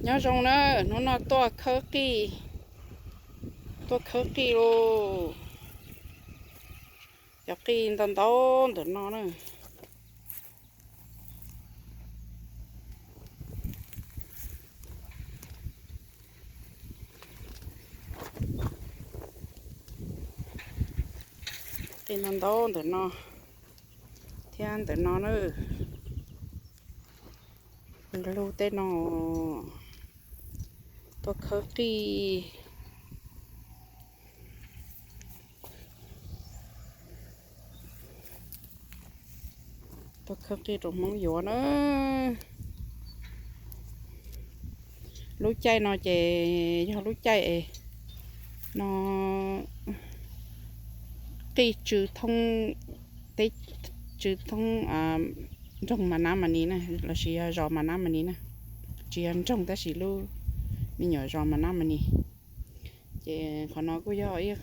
Nyob zoo na, hnub no tuaj khawb qij, tuaj khawb qij lauj. Cov qij ntau ntau ntawm no na. Qij ntau ntau ntawm no thiab ntawm no na. Lub tej no tuaj khawb qij. Tuaj khawb qij rau Hmoob yuav na. Lub caij no ces yog lub caij es no qij tsw thoob, teb tsw thoob nroog Mas Nab Mas Nis na, lossis yog zos Mas Nab Mas Nis na. Tsis yog nroog tab sis lub me nyuam zos Mas Nab Mas Nis. Ces qhov no kuj yog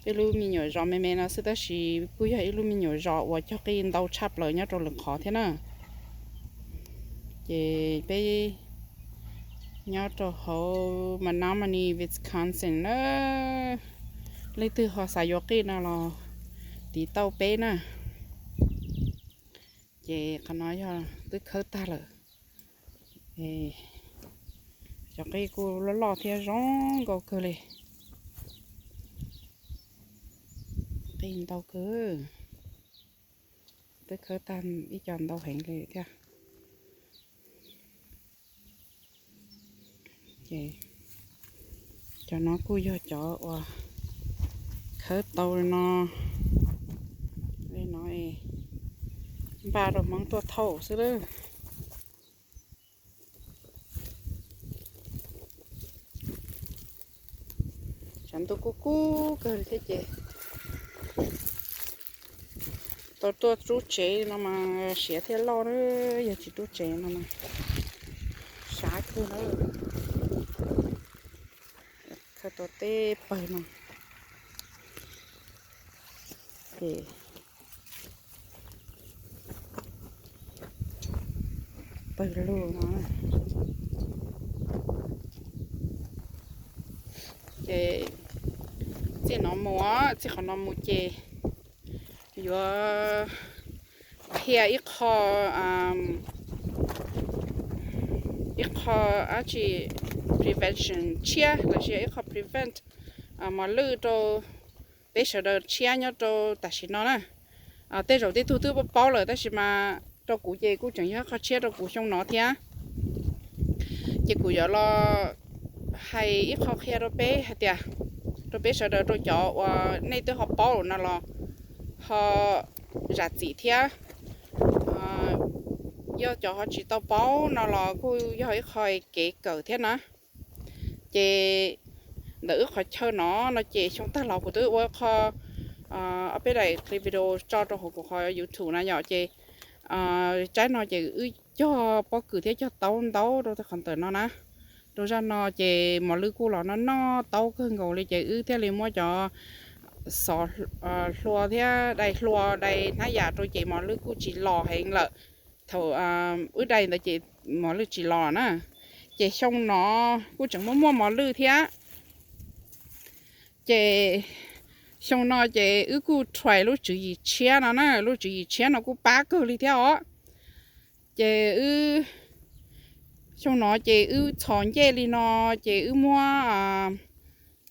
peb lub me nyuam zos me me no xwb tab sis kuj yog ib lub me nyuam zos uas cog qij ntau tshaj plaws nyob rau lwm qhov thiab na. Ces peb nyob rau hauv Menomonie, Wisconsin na. Leej twg ho xav yuav qij no los tiv tauj peb na. Ces qhov no yog twb khawb tag lawm. Cov qij kuj loj loj thiab zoo nkauj kawg li. Qij ntau kawg. Twb khawb tag ib co ntau heev li thiab. Ces cov no kuj yog cov uas khawb tau li no, li no npaj rau Hmoob tuaj thauj xwb lawm. Tshav ntuj kub kub kawg thiab ces tau tuaj rub tsev no mas siav thiab loj na, yog tsis rub tsev no mas siav kawg na. Khawb tau tej pawg no ces pawg lug no. Ces txij no mus, txij qhov no mus ces yuav qhia ib qho, ib qho dab tsi prevention tshiab los sis ib qho prevent mos lwj rau peb sawv daws tshiab nyob rau tam sim no na. Tej zaum tej tug twb paub lawm tab sis mas rau kuv ces kuj tseem yog qhov tshiab rau kuv xyoo no thiab. Ces kuv yuav los hais ib qho qhia rau peb hais tias, rau peb sawv daws rau cov uas nej twb ho paub lawm no los ho zam txim thiab. Yog cov ho tsis tau paub no los kuj yog ib qho kev kawm thiab na. Ces ntawm wb qhov chaw no no ces xyoo tag los kuv twb ua qho ob peb daim clip video tso rau hauv kuv qhov YouTube na yom. Ces tsaib no ces wb cog pob kws thiab cog taub ntau rau qhov ntawm no na. Rau zaj no ces mos lwj kuj los noj noj taub kawg nkaus li ces wb thiaj li muab cov xov hlua thiab dai hlua dai hnab yam rau ces mos lwj kuj tsis los heev lawm. Thaum wb dai ntawd ces mos lwj tsis los na. Ces xyoo no kuj tseem muaj muaj mos lwj thiab. Ces xyoo no ces wb kuj try lub tswv yim tshiab no na, lub tswv yim tshiab no kuj pab kawg li thiab os. Ces wb, xyoo no ces wb txhos ncej li no ces wb muab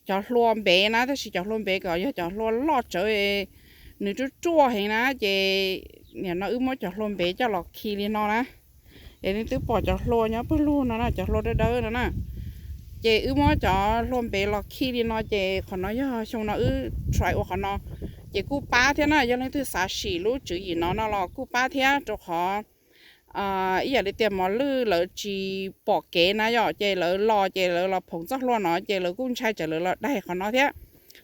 cov hlua npev na, tab sis cov hlua npev kom yog cov hlua loj tsawv, nws ruaj ruaj heev na ces nim no wb muab cov hlua npev coj los khi li no na. Es nej twb pom cov hlua nyob pawg lug no na, cov hlua dawb dawb no na. Ces wb muab cov hlua npev los khi li no ces qhov no yog xyoo no wb try ua qhov no, ces kuj pab thiab na. Yog leej twg xav sim lub tswv yim no no los kuj pab thiab rau qhov ib yam li tias mos lwj lawv tsis pom kev na yom, ces lawv los ces lawv los phoom txoj hlua no ces lawv kuj ntshai tsam lawv los daig qhov no thiab,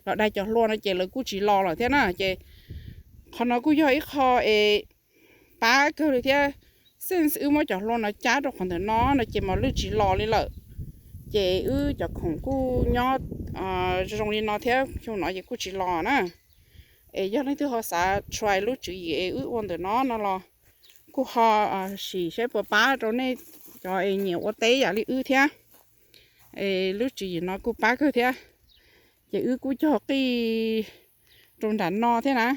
los daig cov hlua no ces lawv kuj tsis los lawm thiab na. Ces qhov no kuj yog ib qho es pab kawg li thiab. Since wb muab cov hlua no cab rau qhov ntawm no no ces mos lwj tsis los li lawm. Ces wb cov khoom kuj nyob zoo zoo li no thiab, xyoo no ces kuj tsis los na. Es yog leej twg ho xav try lub tswv yim es wb ua ntawm no no los kuj ho sim saib puas pab rau nej cov es nyiam ua teb yam li wb thiab. Lub tswv yim no kuj pab kawg thiab. Ces wb kuj cog qij rau nram no thiab na.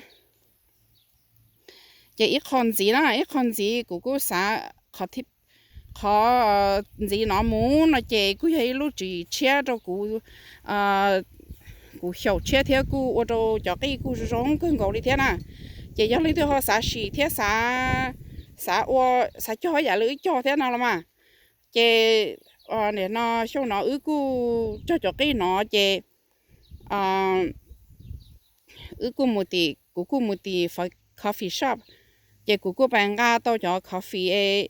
Ces ib qho ntxiv na, ib qho ntxiv kuv kuj xav, qhov ntxiv no mus no ces kuj yog ib lub tswv yim tshiab rau kuv, kuv xyaum tshiab thiab kuj ua rau cov qij kuj zoo zoo kawg nkaus li thiab na. Ces yog leej twg ho xav sim thiab xav, xav ua, xav cog ib yam li wb cog thiab no los mas, ces nim no xyoo no wb kuj cog cov qij no ces wb kuj mus tim, kuv kuj mus tim Fawv Coffee Shop, ces kuv kuj pais nqa tau cov coffee,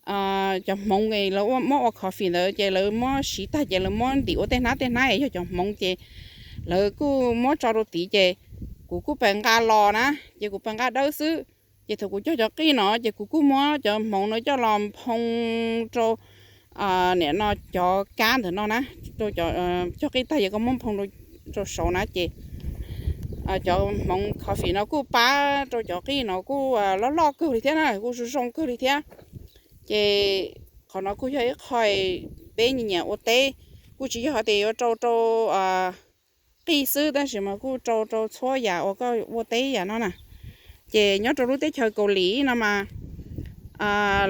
cov hmoov lawv muab ua coffee ntawd ces lawv muab siv tag ces lawv muab ntim ua tej hnab tej hnab es yog cov hmoov ces lawv kuj muab tso rau tid ces kuv kuj pais nqa los na, ces kuv pais nqa dawb xwb. Ces thaum kuv cog cov qij no ces kuv kuj muab cov hmoov no coj los nphoo rau nim no cov kab ntawm no na, rau cov, cog qij tag ces koj muab nphoo rau saud na ces cov hmoov coffee no kuj pab rau cov qij no kuj loj loj kawg li thiab na, kuj zoo zoo kawg li thiab. Ces qhov no kuj yog ib qho peb nyiam nyiam ua teb, kuj tsis yog hais tias yuav rau rau qij xwb tab sis mas kuj rau rau txhua yam uas koj ua teb yam no na. Ces nyob rau lub teb chaws Kaus Lim no mas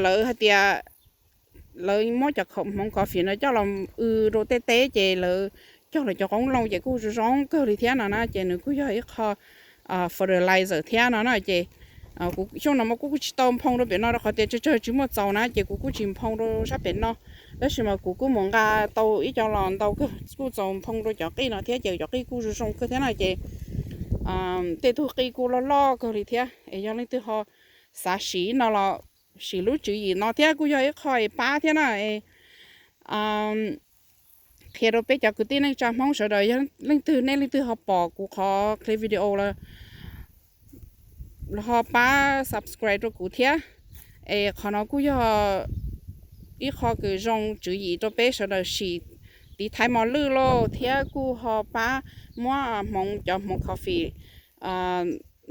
lawv hais tias lawv muab cov hmoov coffee no coj los w rau tej teb ces lawv cog lawv cov qoob loo ces kuj zoo zoo kawg li thiab no na, ces nws kuj yog ib qho fertilizer thiab no na. Ces xyoo no mas kuv kuj tsis tau nphoo rau pem no rau qhov tias tsawg tsawg tsis muaj txaus na, ces kuv kuj tsis nphoo rau sab pem no. Tab sis mas kuv kuj mus nqa tau ib co los ntau kawg kuj txaus nphoo rau cov qij no thiab ces cov qij kuj zoo zoo kawg thiab na. Ces tej tug qij kuj loj loj kawg li thiab. Es yog leej twg ho xav sim no los sim lub tswv yim no thiab kuj yog ib qho pab thiab na. Qhia rau peb cov kwv tij neej tsa Hmoob sawv daws, yog leej twg, nej leej twg ho pom kuv qhov clip video los ho pab subscribe rau kuv thiab. Es qhov no kuj yog ib qho kws zoo tswv yim rau peb sawv daws sim tiv thaiv mos lwj lauj, thiab kuj ho pab muab hmoov, cov hmoov coffee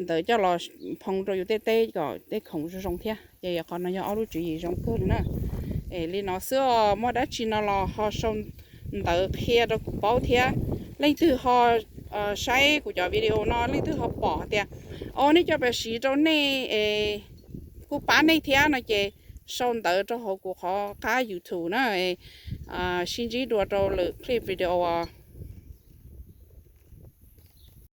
ntawd coj los nphoo rau yus tej teb kom tej khoom zoo zoo thiab. Ces qhov no yog ob lub tswv yim zoo kawg li na. Es li no xwb os, muaj dab tsi no los ho sau ntawv qhia rau kuv paub thiab. Leej twg ho saib kuv cov video no leej twg ho pom tias, o, nej coj pais siv rau nej es kuj pab nej thiab no ces sau ntawv rau hauv kuv qhov qab YouTube na. Sib ntsib dua rau lwm clip video os.